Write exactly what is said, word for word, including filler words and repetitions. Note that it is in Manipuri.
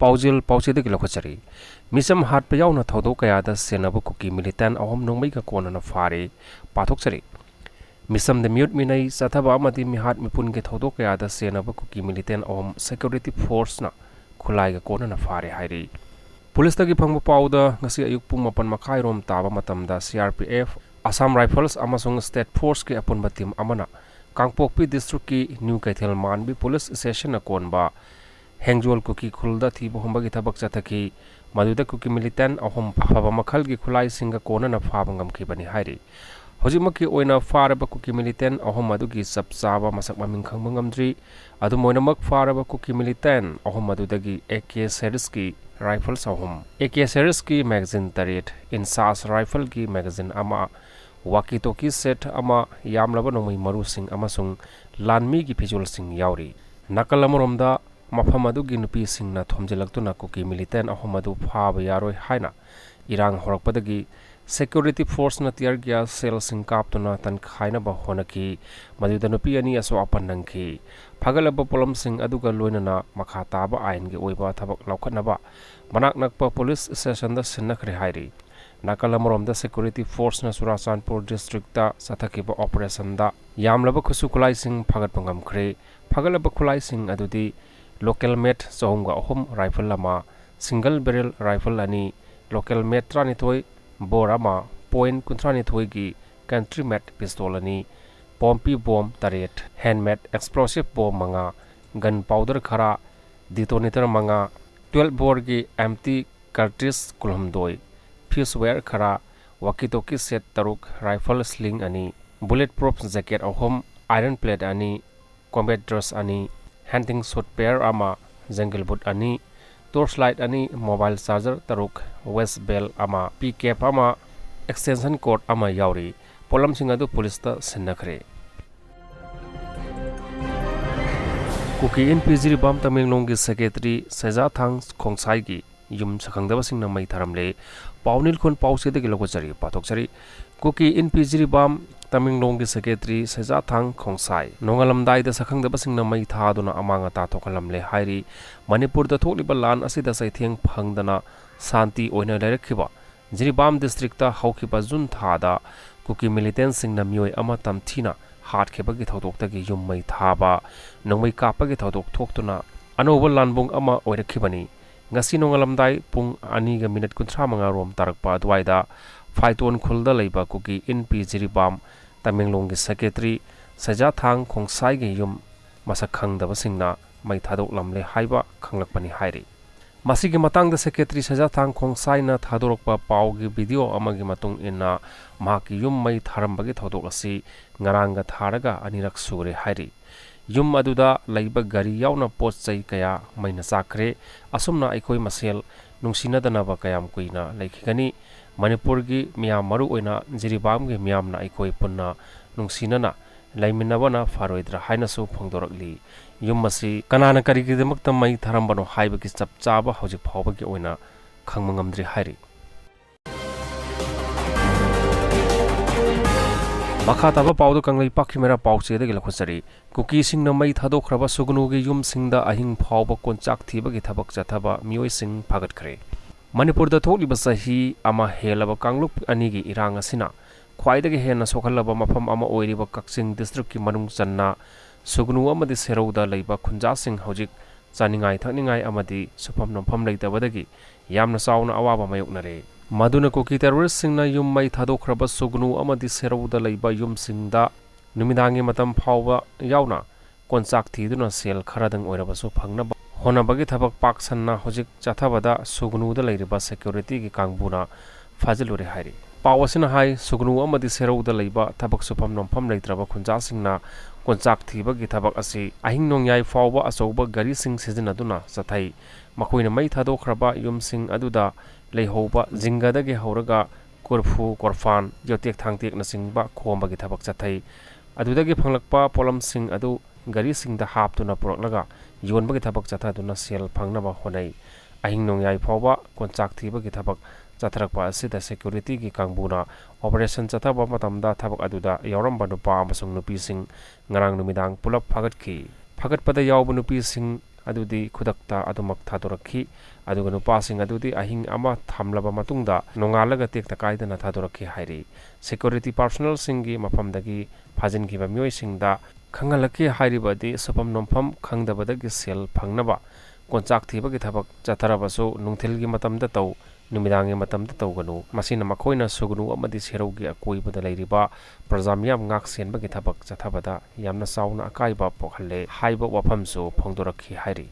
ꯄꯥꯎꯖꯦꯜ ꯄꯥꯎꯆꯦꯗꯒꯤ ꯂꯧꯈꯠꯆꯔꯤ꯫ ꯃꯤꯆꯝ ꯍꯥꯠꯄ ꯌꯥꯎꯅ ꯊꯧꯗꯣꯛ ꯀꯌꯥꯗ ꯁꯦꯟꯅꯕ ꯀꯨꯀꯤ militant ꯑꯍꯨꯝ ꯅꯣꯡꯃꯩꯒ ꯀꯣꯟꯅꯅ ꯐꯥꯔꯦ꯫ ꯄꯥꯊꯣꯛꯆꯔꯤ꯫ ꯃꯤꯆꯝꯗ ꯃꯤꯑꯣꯠ ꯃꯤꯅꯩ ꯆꯠꯊꯕ ꯑꯃꯗꯤ ꯃꯤꯍꯥꯠ ꯃꯤꯄꯨꯟꯒꯤ ꯊꯧꯗꯣꯛ ꯀꯌꯥꯗ ꯁꯦꯟꯅꯕ ꯀꯨꯀꯤ militant ꯑꯍꯨꯝ security forceꯅ ꯈꯨꯠꯂꯥꯏꯒ ꯀꯣꯟꯅꯅ ꯐꯥꯔꯦ ꯍꯥꯏꯔꯤ꯫ ꯄꯨꯂꯤꯁꯇꯒꯤ ꯐꯪꯕ ꯄꯥꯎꯗ ꯉꯁꯤ ꯑꯌꯨꯛ ꯄꯨꯡ ꯃꯥꯄꯟ ꯃꯈꯥꯏꯔꯣꯝ ꯇꯥꯕ ꯃꯇꯝꯗ C R P F, Assam Rifles ꯑꯃꯁꯨꯡ State Forceꯀꯤ ꯑꯄꯨꯟꯕ team ꯑꯃꯅ ꯀꯥꯡꯄꯣꯛꯄꯤ districtꯀꯤ New ꯀꯩꯊꯦꯜ ꯃꯥꯟꯕꯤ police stationꯅ ꯀꯣꯟꯕ ꯍꯦꯡꯖꯣꯜ ꯀꯨꯀꯤ ꯈꯨꯜꯗ ꯊꯤꯕ ꯍꯨꯝꯕꯒꯤ ꯊꯕꯛ ꯆꯠꯊꯈꯤ꯫ ꯃꯗꯨꯗ ꯀꯨꯀꯤ militant ꯑꯍꯨꯝ ꯑꯐꯕ ꯃꯈꯜꯒꯤ ꯈꯨꯠꯂꯥꯏꯁꯤꯡꯒ ꯀꯣꯟꯅꯅ ꯐꯥꯕ ꯉꯝꯈꯤꯕꯅꯤ ꯍꯥꯏꯔꯤ꯫ ꯍꯧꯖꯤꯛꯃꯛꯀꯤ ꯑꯣꯏꯅ ꯐꯥꯔꯕ ꯀꯨꯀꯤ militant ꯑꯍꯨꯝ ꯑꯗꯨꯒꯤ ꯆꯞ ꯆꯥꯕ ꯃꯁꯛ ꯃꯃꯤꯡ ꯈꯪꯕ ꯉꯝꯗ꯭ꯔꯤ꯫ ꯑꯗꯨꯝ ꯑꯣꯏꯅꯃꯛ, ꯐꯥꯔꯕ ꯀꯨꯀꯤ militant ꯑꯍꯨꯝ ꯑꯗꯨꯗꯒꯤ A K seriesꯀꯤ rifles ꯑꯍꯨꯝ, A K seriesꯀꯤ magazine ꯇꯔꯦꯠ, INSAS rifleꯒꯤ magazine ꯑꯃ, walkie talkie set ꯑꯃ, ꯌꯥꯝꯂꯕ ꯅꯣꯡꯃꯩ ꯃꯔꯨꯁꯤꯡ ꯑꯃꯁꯨꯡ ꯂꯥꯟꯃꯤꯒꯤ ꯐꯤꯖꯣꯜꯁꯤꯡ ꯌꯥꯎꯔꯤ꯫ ꯅꯥꯀꯜ ꯑꯃꯔꯣꯝꯗ, ꯃꯐꯝ ꯑꯗꯨꯒꯤ ꯅꯨꯄꯤꯁꯤꯡꯅ ꯊꯣꯝꯖꯤꯜꯂꯛꯇꯨꯅ ꯀꯨꯀꯤ militant ꯑꯍꯨꯝ ꯑꯗꯨ ꯐꯥꯕ ꯌꯥꯔꯣꯏ ꯍꯥꯏꯅ ꯏꯔꯥꯡ ꯍꯧꯔꯛꯄꯗꯒꯤ security forceꯅ tear gas shellꯁꯤꯡ ꯀꯥꯞꯇꯨꯅ ꯇꯟꯈꯥꯏꯅꯕ ꯍꯣꯠꯅꯈꯤ꯫ ꯃꯗꯨꯗ ꯅꯨꯄꯤ ꯑꯅꯤ ꯑꯁꯣꯛ ꯑꯄꯟ ꯅꯪꯈꯤ꯫ ꯐꯒꯠꯂꯕ ꯄꯣꯠꯂꯝꯁꯤꯡ ꯑꯗꯨꯒ ꯂꯣꯏꯅꯅ ꯃꯈꯥ ꯇꯥꯕ ꯑꯥꯏꯟꯒꯤ ꯑꯣꯏꯕ ꯊꯕꯛ ꯂꯧꯈꯠꯅꯕ ꯃꯅꯥꯛ ꯅꯛꯄ police stationꯗ ꯁꯤꯟꯅꯈ꯭ꯔꯦ ꯍꯥꯏꯔꯤ꯫ ꯅꯥꯀꯜ ꯑꯃꯔꯣꯝꯗ, security forceꯅ ꯆꯨꯔꯥꯆꯥꯟꯄꯨꯔ districtꯇ ꯆꯠꯊꯈꯤꯕ operationꯗ ꯌꯥꯝꯂꯕ ꯈꯨꯠꯁꯨ ꯈꯨꯠꯂꯥꯏꯁꯤꯡ ꯐꯒꯠꯄ ꯉꯝꯈ꯭ꯔꯦ꯫ ꯐꯒꯠꯂꯕ ꯈꯨꯠꯂꯥꯏꯁꯤꯡ ꯑꯗꯨꯗꯤ local made ꯆꯍꯨꯝꯒ ꯑꯍꯨꯝ rifle ꯑꯃ, single barrel rifle ꯑꯅꯤ, local made ꯇꯔꯥꯅꯤꯊꯣꯏ bore ꯑꯃ, point ꯀꯨꯟꯊ꯭ꯔꯥꯅꯤꯊꯣꯏꯒꯤ country made pistol ꯑꯅꯤ, ꯄꯣꯝꯄꯤ bomb ꯇꯔꯦꯠ, handmade explosive bomb ꯃꯉꯥ, gun powder ꯈꯔ, detonator ꯃꯉꯥ, twelve boreꯒꯤ empty cartridge ꯀꯨꯟꯍꯨꯝꯗꯣꯏ, fuse wire ꯈꯔ, walkie talkie set ꯇꯔꯨꯛ, rifle sling ꯑꯅꯤ, bullet proof jacket ꯑꯍꯨꯝ, iron plate ꯑꯅꯤ, combat dress ꯑꯅꯤ, hunting suit pair ꯑꯃ, jungle boot ꯑꯅꯤ, torch light ꯑꯅꯤ, mobile charger ꯇꯔꯨꯛ, waist belt ꯑꯃ, pea cap ꯑꯃ, extension cord ꯑꯃ ꯌꯥꯎꯔꯤ꯫ ꯄꯣꯠꯂꯝꯁꯤꯡ ꯑꯗꯨ ꯄꯨꯂꯤꯁꯇ ꯁꯤꯟꯅꯈ꯭ꯔꯦ꯫ ꯀꯨꯀꯤ ꯏꯟ ꯄꯤ ꯖꯤꯔꯤꯕꯥꯝ ꯇꯃꯦꯡꯂꯣꯡꯒꯤ secretary ꯁꯦꯖꯥꯊꯥꯡ ꯈꯣꯡꯁꯥꯏꯒꯤ ꯌꯨꯝ ꯁꯛꯈꯪꯗꯕꯁꯤꯡꯅ ꯃꯩ ꯊꯥꯔꯝꯂꯦ꯫ ꯄꯥꯎ ꯅꯤꯜꯈꯣꯟ ꯄꯥꯎꯆꯦꯗꯒꯤ ꯂꯧꯈꯠꯆꯔꯤ, ꯄꯥꯊꯣꯛꯆꯔꯤ꯫ ꯀꯨꯀꯤ ꯏꯟ ꯄꯤ ꯖꯤꯔꯤꯕꯥꯝ ꯇꯃꯦꯡꯂꯣꯡꯒꯤ ꯁꯦꯀ꯭ꯔꯦꯇꯔꯤ ꯁꯩꯖꯥꯊꯥꯡ ꯈꯣꯡꯁꯥꯏ꯫ ꯅꯣꯡꯉꯥꯜꯂꯝꯗꯥꯏꯗ ꯁꯛꯈꯪꯗꯕꯁꯤꯡꯅ ꯃꯩ ꯊꯥꯗꯨꯅ ꯑꯃꯥꯡ ꯑꯇꯥ ꯊꯣꯛꯍꯜꯂꯝꯂꯦ ꯍꯥꯏꯔꯤ꯫ ꯃꯅꯤꯄꯨꯔꯗ ꯊꯣꯛꯂꯤꯕ ꯂꯥꯟ ꯑꯁꯤꯗ ꯆꯩꯊꯦꯡ ꯐꯪꯗꯅ ꯁꯥꯟꯇꯤ ꯑꯣꯏꯅ ꯂꯩꯔꯛꯈꯤꯕ ꯖꯤꯔꯤꯕꯥꯝ ꯗꯤꯁꯇ꯭ꯔꯤꯛꯇ ꯍꯧꯈꯤꯕ ꯖꯨꯟ ꯊꯥꯗ ꯀꯨꯀꯤ ꯃꯤꯂꯤꯇꯦꯟꯁꯤꯡꯅ ꯃꯤꯑꯣꯏ ꯑꯃ ꯇꯝꯊꯤꯅ ꯍꯥꯠꯈꯤꯕꯒꯤ ꯊꯧꯗꯣꯛꯇꯒꯤ ꯌꯨꯝ ꯃꯩ ꯊꯥꯕ, ꯅꯣꯡꯃꯩ ꯀꯥꯞꯄꯒꯤ ꯊꯧꯗꯣꯛ ꯊꯣꯛꯇꯨꯅ ꯑꯅꯧꯕ ꯂꯥꯟꯕꯨꯡ ꯑꯃ ꯑꯣꯏꯔꯛꯈꯤꯕꯅꯤ꯫ ꯉꯁꯤ ꯅꯣꯡꯉꯥꯜꯂꯝꯗꯥꯏ ꯄꯨꯡ ꯑꯅꯤꯒ ꯃꯤꯅꯤꯠ ꯀꯨꯟꯊ꯭ꯔꯥ ꯃꯉꯥ ꯔꯣꯝ ꯇꯥꯔꯛꯄ ꯑꯗꯨꯋꯥꯏꯗ ꯐꯥꯏꯇꯣꯟ ꯈꯨꯜꯗ ꯂꯩꯕ ꯀꯨꯀꯤ ꯏꯟꯄꯤ ꯖꯤꯔꯤꯕꯥꯝ ꯇꯃꯦꯡꯂꯣꯡꯒꯤ ꯁꯦꯀ꯭ꯔꯦꯇꯔꯤ ꯁꯩꯖꯥꯊꯥꯡ ꯈꯣꯡꯁꯥꯏꯒꯤ ꯌꯨꯝ ꯃꯁꯛ ꯈꯪꯗꯕꯁꯤꯡꯅ ꯃꯩ ꯊꯥꯗꯣꯛꯂꯝꯂꯦ ꯍꯥꯏꯕ ꯈꯪꯂꯛꯄꯅꯤ ꯍꯥꯏꯔꯤ꯫ ꯃꯁꯤꯒꯤ ꯃꯇꯥꯡꯗ ꯁꯦꯀ꯭ꯔꯦꯇꯔꯤ ꯁꯩꯖꯥꯊꯥꯡ ꯈꯣꯡꯁꯥꯏꯅ ꯊꯥꯗꯣꯔꯛꯄ ꯄꯥꯎꯒꯤ ꯚꯤꯗꯤꯑꯣ ꯑꯃꯒꯤ ꯃꯇꯨꯡ ꯏꯟꯅ, ꯃꯍꯥꯛꯀꯤ ꯌꯨꯝ ꯃꯩ ꯊꯥꯔꯝꯕꯒꯤ ꯊꯧꯗꯣꯛ ꯑꯁꯤ ꯉꯔꯥꯡꯒ ꯊꯥꯔꯒ ꯑꯅꯤꯔꯛ ꯁꯨꯔꯦ ꯍꯥꯏꯔꯤ꯫ ꯌꯨꯝ ꯑꯗꯨꯗ ꯂꯩꯕ ꯒꯥꯔꯤ ꯌꯥꯎꯅ ꯄꯣꯠ ꯆꯩ ꯀꯌꯥ ꯃꯩꯅ ꯆꯥꯛꯈ꯭ꯔꯦ꯫ ꯑꯁꯨꯝꯅ ꯑꯩꯈꯣꯏ ꯃꯁꯦꯜ ꯅꯨꯡꯁꯤꯅꯗꯅꯕ ꯀꯌꯥꯝ ꯀꯨꯏꯅ ꯂꯩꯈꯤꯒꯅꯤ? ꯃꯅꯤꯄꯨꯔꯒꯤ ꯃꯤꯌꯥꯝ, ꯃꯔꯨ ꯑꯣꯏꯅ ꯖꯤꯔꯤꯕꯥꯝꯒꯤ ꯃꯤꯌꯥꯝꯅ ꯑꯩꯈꯣꯏ ꯄꯨꯟꯅ ꯅꯨꯡꯁꯤꯅꯅ ꯂꯩꯃꯤꯟꯅꯕꯅ ꯐꯔꯣꯏꯗ꯭ꯔꯥ ꯍꯥꯏꯅꯁꯨ ꯐꯣꯡꯗꯣꯔꯛꯂꯤ꯫ ꯌꯨꯝ ꯑꯁꯤ ꯀꯅꯥꯅ ꯀꯔꯤꯒꯤꯗꯃꯛꯇ ꯃꯩ ꯊꯥꯔꯝꯕꯅꯣ ꯍꯥꯏꯕꯒꯤ ꯆꯞ ꯆꯥꯕ ꯍꯧꯖꯤꯛ ꯐꯥꯎꯕꯒꯤ ꯑꯣꯏꯅ ꯈꯪꯕ ꯉꯝꯗ꯭ꯔꯤ ꯍꯥꯏꯔꯤ꯫ ꯃꯈꯥ ꯇꯥꯕ ꯄꯥꯎꯗꯨ ꯀꯪꯂꯩꯄꯥꯛꯀꯤ ꯃꯩꯔꯥ ꯄꯥꯎꯆꯦꯗꯒꯤ ꯂꯧꯈꯠꯆꯔꯤ꯫ ꯀꯨꯀꯤꯁꯤꯡꯅ ꯃꯩ ꯊꯥꯗꯣꯛꯈ꯭ꯔꯕ ꯁꯨꯒꯅꯨꯒꯤ ꯌꯨꯝꯁꯤꯡꯗ ꯑꯍꯤꯡ ꯐꯥꯎꯕ ꯀꯣꯟꯆꯥꯛ ꯊꯤꯕꯒꯤ ꯊꯕꯛ ꯆꯠꯊꯕ ꯃꯤꯑꯣꯏꯁꯤꯡ ꯐꯥꯒꯠꯈ꯭ꯔꯦ꯫ ꯃꯅꯤꯄꯨꯔꯗ ꯊꯣꯛꯂꯤꯕ ꯆꯍꯤ ꯑꯃ ꯍꯦꯜꯂꯕ ꯀꯥꯡꯂꯨꯞ ꯑꯅꯤꯒꯤ ꯏꯔꯥꯡ ꯑꯁꯤꯅ ꯈ꯭ꯋꯥꯏꯗꯒꯤ ꯍꯦꯟꯅ ꯁꯣꯛꯍꯜꯂꯕ ꯃꯐꯝ ꯑꯃ ꯑꯣꯏꯔꯤꯕ ꯀꯛꯆꯤꯡ ꯗꯤꯁꯇ꯭ꯔꯤꯛꯀꯤ ꯃꯅꯨꯡ ꯆꯟꯅ ꯁꯨꯒꯅꯨ ꯑꯃꯗꯤ ꯁꯦꯔꯧꯗ ꯂꯩꯕ ꯈꯨꯟꯖꯥꯁꯤꯡ ꯍꯧꯖꯤꯛ ꯆꯥꯅꯤꯡꯉꯥꯏ ꯊꯛꯅꯤꯡꯉꯥꯏ ꯑꯃꯗꯤ ꯁꯨꯐꯝ ꯅꯣꯝꯐꯝ ꯂꯩꯇꯕꯗꯒꯤ ꯌꯥꯝꯅ ꯆꯥꯎꯅ ꯑꯋꯥꯕ ꯃꯥꯌꯣꯛꯅꯔꯦ꯫ ꯃꯗꯨꯅ ꯀꯨꯀꯤ ꯇꯦꯔꯣꯔꯤꯁꯁꯤꯡꯅ ꯌꯨꯝ ꯃꯩ ꯊꯥꯗꯣꯛꯈ꯭ꯔꯕ ꯁꯨꯒꯅꯨ ꯑꯃꯗꯤ ꯁꯦꯔꯧꯗ ꯂꯩꯕ ꯌꯨꯝꯁꯤꯡꯗ ꯅꯨꯃꯤꯗꯥꯡꯒꯤ ꯃꯇꯝ ꯐꯥꯎꯕ ꯌꯥꯎꯅ ꯀꯣꯟꯆꯥꯛ ꯊꯤꯗꯨꯅ ꯁꯦꯜ ꯈꯔꯗꯪ ꯑꯣꯏꯔꯕꯁꯨ ꯐꯪꯅꯕ ꯍꯣꯠꯅꯕꯒꯤ ꯊꯕꯛ ꯄꯥꯛ ꯁꯟꯅ ꯍꯧꯖꯤꯛ ꯆꯠꯊꯕꯗ ꯁꯨꯒꯅꯨꯗ ꯂꯩꯔꯤꯕ ꯁꯦꯀ꯭ꯌꯨꯔꯤꯇꯤꯒꯤ ꯀꯥꯡꯕꯨꯅ ꯐꯥꯖꯤꯜꯂꯨꯔꯦ ꯍꯥꯏꯔꯤ꯫ ꯄꯥꯎ ꯑꯁꯤꯅ ꯍꯥꯏ, ꯁꯨꯒꯅꯨ ꯑꯃꯗꯤ ꯁꯦꯔꯧꯗ ꯂꯩꯕ ꯊꯕꯛ ꯁꯨꯐꯝ ꯅꯣꯝꯐꯝ ꯂꯩꯇ꯭ꯔꯕ ꯈꯨꯟꯖꯥꯁꯤꯡꯅ ꯀꯣꯟꯆꯥꯛ ꯊꯤꯕꯒꯤ ꯊꯕꯛ ꯑꯁꯤ ꯑꯍꯤꯡ ꯅꯣꯡꯌꯥꯏ ꯐꯥꯎꯕ ꯑꯆꯧꯕ ꯒꯥꯔꯤꯁꯤꯡ ꯁꯤꯖꯤꯟꯅꯗꯨꯅ ꯆꯠꯊꯩ꯫ ꯃꯈꯣꯏꯅ ꯃꯩ ꯊꯥꯗꯣꯛꯈ꯭ꯔꯕ ꯌꯨꯝꯁꯤꯡ ꯑꯗꯨꯗ ꯂꯩꯍꯧꯕ ꯖꯤꯡꯒꯗꯒꯤ ꯍꯧꯔꯒ ꯀꯣꯔꯐꯨ, ꯀꯣꯔꯐꯥꯟ, ꯌꯣꯇꯦꯛ ꯊꯥꯡꯇꯦꯛꯅꯆꯤꯡꯕ ꯈꯣꯝꯕꯒꯤ ꯊꯕꯛ ꯆꯠꯊꯩ꯫ ꯑꯗꯨꯗꯒꯤ ꯐꯪꯂꯛꯄ ꯄꯣꯠꯂꯝꯁꯤꯡ ꯑꯗꯨ ꯒꯥꯔꯤꯁꯤꯡꯗ ꯍꯥꯞꯇꯨꯅ ꯄꯨꯔꯛꯂꯒ ꯌꯣꯟꯕꯒꯤ ꯊꯕꯛ ꯆꯠꯊꯗꯨꯅ ꯁꯦꯜ ꯐꯪꯅꯕ ꯍꯣꯠꯅꯩ꯫ ꯑꯍꯤꯡ ꯅꯣꯡꯌꯥꯏ ꯐꯥꯎꯕ ꯀꯣꯟꯆꯥꯛ ꯊꯤꯕꯒꯤ ꯊꯕꯛ ꯆꯠꯊꯔꯛꯄ ꯑꯁꯤꯗ ꯁꯦꯀ꯭ꯌꯨꯔꯤꯇꯤꯒꯤ ꯀꯥꯡꯕꯨꯅ ꯑꯣꯄꯔꯦꯁꯟ ꯆꯠꯊꯕ ꯃꯇꯝꯗ ꯊꯕꯛ ꯑꯗꯨꯗ ꯌꯥꯎꯔꯝꯕ ꯅꯨꯄꯥ ꯑꯃꯁꯨꯡ ꯅꯨꯄꯤꯁꯤꯡ ꯉꯔꯥꯡ ꯅꯨꯃꯤꯗꯥꯡ ꯄꯨꯂꯞ ꯐꯥꯒꯠꯈꯤ꯫ ꯐꯥꯒꯠꯄꯗ ꯌꯥꯎꯕ ꯅꯨꯄꯤꯁꯤꯡ ꯑꯗꯨꯗꯤ ꯈꯨꯗꯛꯇ ꯑꯗꯨꯃꯛ ꯊꯥꯗꯣꯔꯛꯈꯤ, ꯑꯗꯨꯒ ꯅꯨꯄꯥꯁꯤꯡ ꯑꯗꯨꯗꯤ ꯑꯍꯤꯡ ꯑꯃ ꯊꯝꯂꯕ ꯃꯇꯨꯡꯗ ꯅꯣꯡꯉꯥꯜꯂꯒ ꯇꯦꯛꯇ ꯀꯥꯏꯗꯅ ꯊꯥꯗꯣꯔꯛꯈꯤ ꯍꯥꯏꯔꯤ꯫ ꯁꯦꯀ꯭ꯌꯨꯔꯤꯇꯤ ꯄꯥꯔꯁꯣꯅꯦꯜꯁꯤꯡꯒꯤ ꯃꯐꯝꯗꯒꯤ ꯐꯥꯖꯤꯟꯈꯤꯕ ꯃꯤꯑꯣꯏꯁꯤꯡꯗ ꯈꯪꯍꯜꯂꯛꯈꯤ꯫ ꯍꯥꯏꯔꯤꯕꯗꯤ ꯁꯨꯐꯝ ꯅꯣꯝꯐꯝ ꯈꯪꯗꯕꯗꯒꯤ ꯁꯦꯜ ꯐꯪꯅꯕ ꯀꯣꯟꯆꯥꯛ ꯊꯤꯕꯒꯤ ꯊꯕꯛ ꯆꯠꯊꯔꯕꯁꯨ ꯅꯨꯡꯊꯤꯜꯒꯤ ꯃꯇꯝꯗ ꯇꯧ, ꯅꯨꯃꯤꯗꯥꯡꯒꯤ ꯃꯇꯝꯗ ꯇꯧꯒꯅꯨ꯫ ꯃꯁꯤꯅ ꯃꯈꯣꯏꯅ ꯁꯨꯒꯅꯨ ꯑꯃꯗꯤ ꯁꯦꯔꯧꯒꯤ ꯑꯀꯣꯏꯕꯗ ꯂꯩꯔꯤꯕ ꯄ꯭ꯔꯖꯥ ꯃꯤꯌꯥꯝ ꯉꯥꯛ ꯁꯦꯟꯕꯒꯤ ꯊꯕꯛ ꯆꯠꯊꯕꯗ ꯌꯥꯝꯅ ꯆꯥꯎꯅ ꯑꯀꯥꯏꯕ ꯄꯣꯛꯍꯜꯂꯦ ꯍꯥꯏꯕ ꯋꯥꯐꯝꯁꯨ ꯐꯣꯡꯗꯣꯔꯛꯈꯤ ꯍꯥꯏꯔꯤ꯫